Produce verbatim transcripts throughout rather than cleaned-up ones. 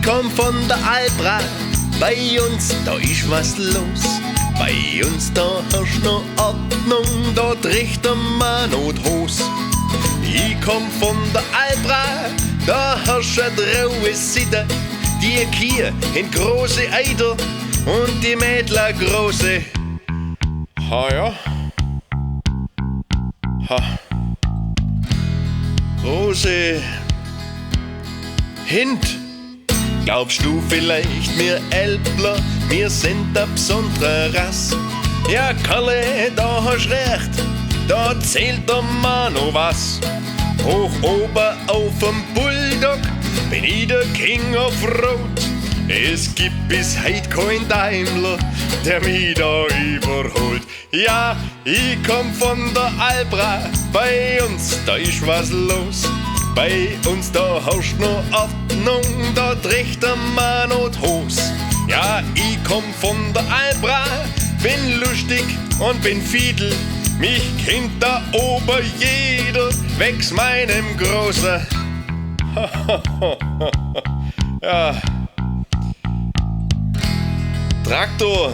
Komm vun de Alpra, bei uns, do is was los. Bei uns, do herrscht noch Ordnung, do triggt de Mann no d'Hos. Ich komm vun de Alpra, do herrscht e droe Sitte. Die Kiew hen große Eider un die Mädler große. Ha ja. Ha. Große Hint. Glaubscht du vielleicht, mir Älpler, mir sin e bsondre Rass? Ja, Kerle, do hoscht recht, do zählt de Mann noch was. Hoch owe uff em Bulldog bin ich de King of Road. Es gibt bis heit kein Daimler, der mich do iwwerholt. Ja, ich komm vun de Alpra, bei uns, do is was los. Bei uns, do herrscht noch Ordnung, do triggt de Mann no d'Hos. Ja, ich komm vun de Alpra, bin luschtig un bin fiedel. Mich kennt do owe jeder wegs meinem große, ja, Traktor.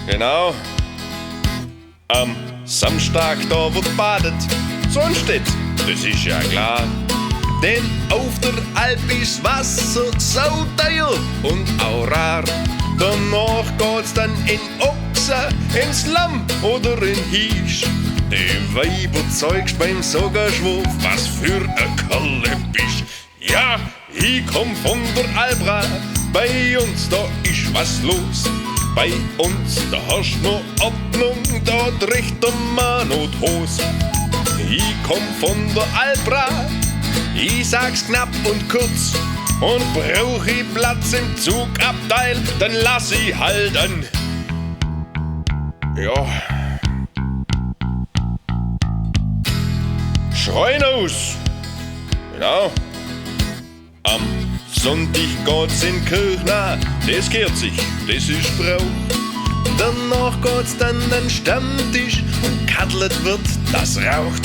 Genau. Am Samstag, do werd badet, sunscht net, des is ja klar. Denn uff der Alp is Wasser sauteier un aa rar. Danoch geht's dann in Ochse, in Slum oder in Hisch. Die Weiber zeigst beim Sage schwach, was für e Kerl du bisch. Ja, ich komm vun der Alpra, bei uns, do is was los. Bei uns, do herrscht noch Ordnung, do triggt de Mann no d'Hos. Ich komm vun der Alpra, ich sag's knapp un kurz, un brauch ich Platz im Zugabteil, dann lass ich halt en, ja, Schreiner aus. Genau. Am Sunndig geht's in die Kirch, na, des gehört sich, des is Brauch. Danoch geht's dann an de Stammtisch un gehaddelt werd, des raucht.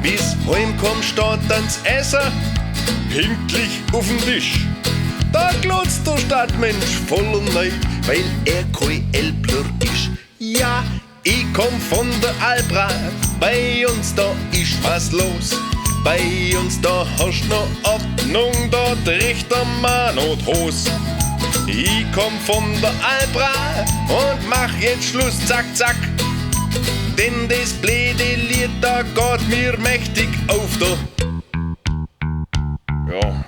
Bis heimkommscht, steht dann des Esse pünktlich uff em Tisch. Do glotzt der Stadtmensch voller Neid, weil er kei Älpler is. Ja, ich komm vun der Alpra, bei uns, do is was los. Bei uns, do herrscht noch Ordnung, do triggt de Mann no d'Hos. Ich komm vun der Alpra un mach jetzt Schluss, zack, zack. Denn des bleede Lied, do geht mir mächtig uff de, ja,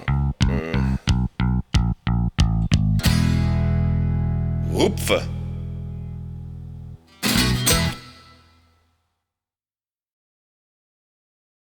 äh, Rupfe.